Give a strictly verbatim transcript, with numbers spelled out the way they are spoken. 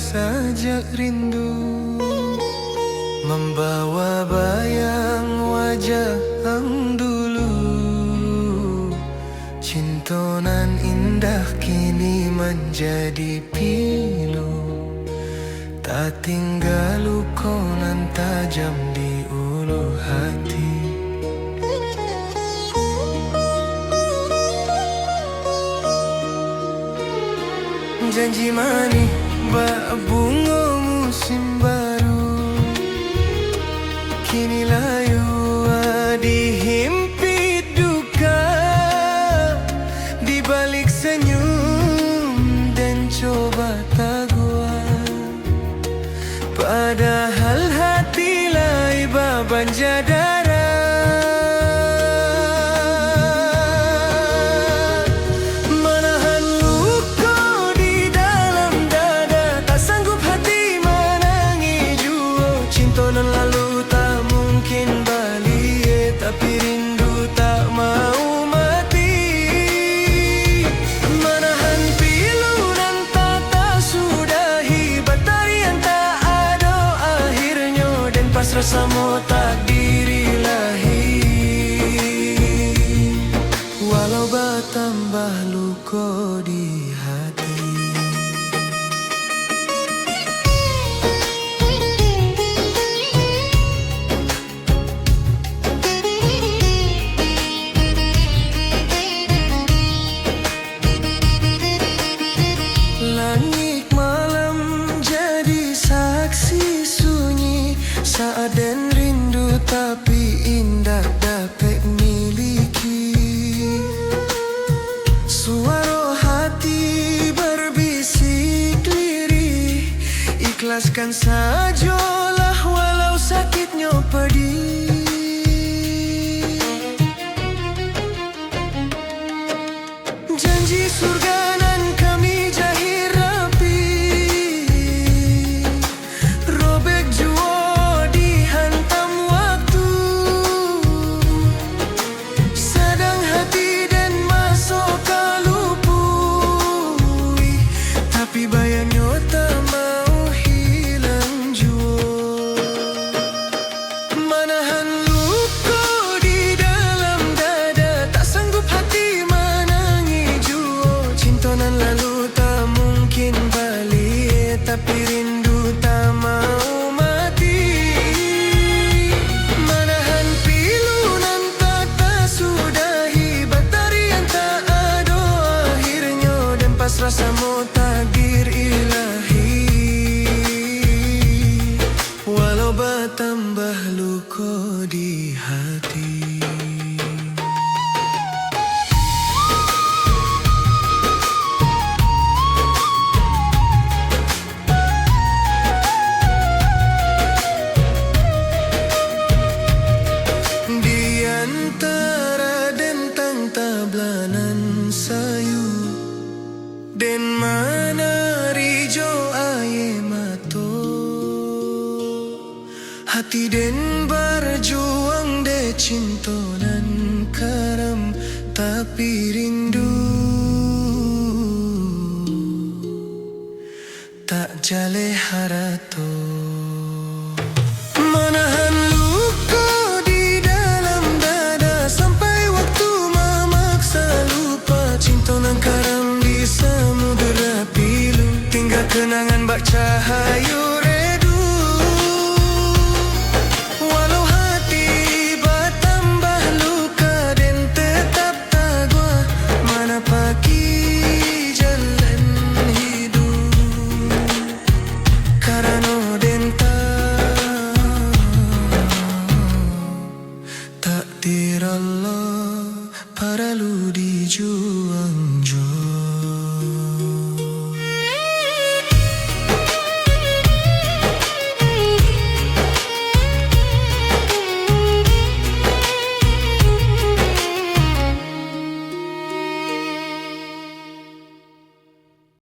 sajak rindu, mambawa bayang wajah ang dulu. Cinto nan indah kini manjadi pilu, tatingga luko nan tajam di ulu hati. Janji manih bak bungo musim baru, kini layua dihimpit duka. Di balik senyum den coba taguah, padahal hati lai babanja darah. Manahan luko di dalam dada, tak sanggup hati manangih juo. Cinto nan lalu tak mungkin balie, tapi rindu tak mau mati. Manahan pilu nan tak tasudahi, batarian tak ado akhirnyo, den pasrah samo takdir ilahi. Walau batambah luko di hati. Langik malam jadi saksi sunyi, saat den rindu tapi indak dapek miliki. Suaro hati berbisik lirih, ikhlaskan sajolah walau sakitnyo pedih. Janji surga nan kami jahit rapi, robek juo dihantam waktu. Sadang hati den maso ka lupuih, tapi bayangnyo tak mau hilang juo. Manahan luko di dalam dada, tak sanggup hati manangih juo. Cinto nan lalu tak mungkin balie, tapi rindu tak mau mati. Manahan pilu nan tak tasudahi, batarian tak ado akhirnyo, den pasrah samo takdir ilahi. Walau batambah luko di hati. Di antara dentang tablah nan sayu, den manari jo aie mato. Hati den barjuang dek cinto nan karam, tapi rindu tak jaleh harato. Manahan luko di dalam dada, sampai waktu mamaksa lupa. Cinto nan karam di samudera pilu, tingga kenangan bak cahayo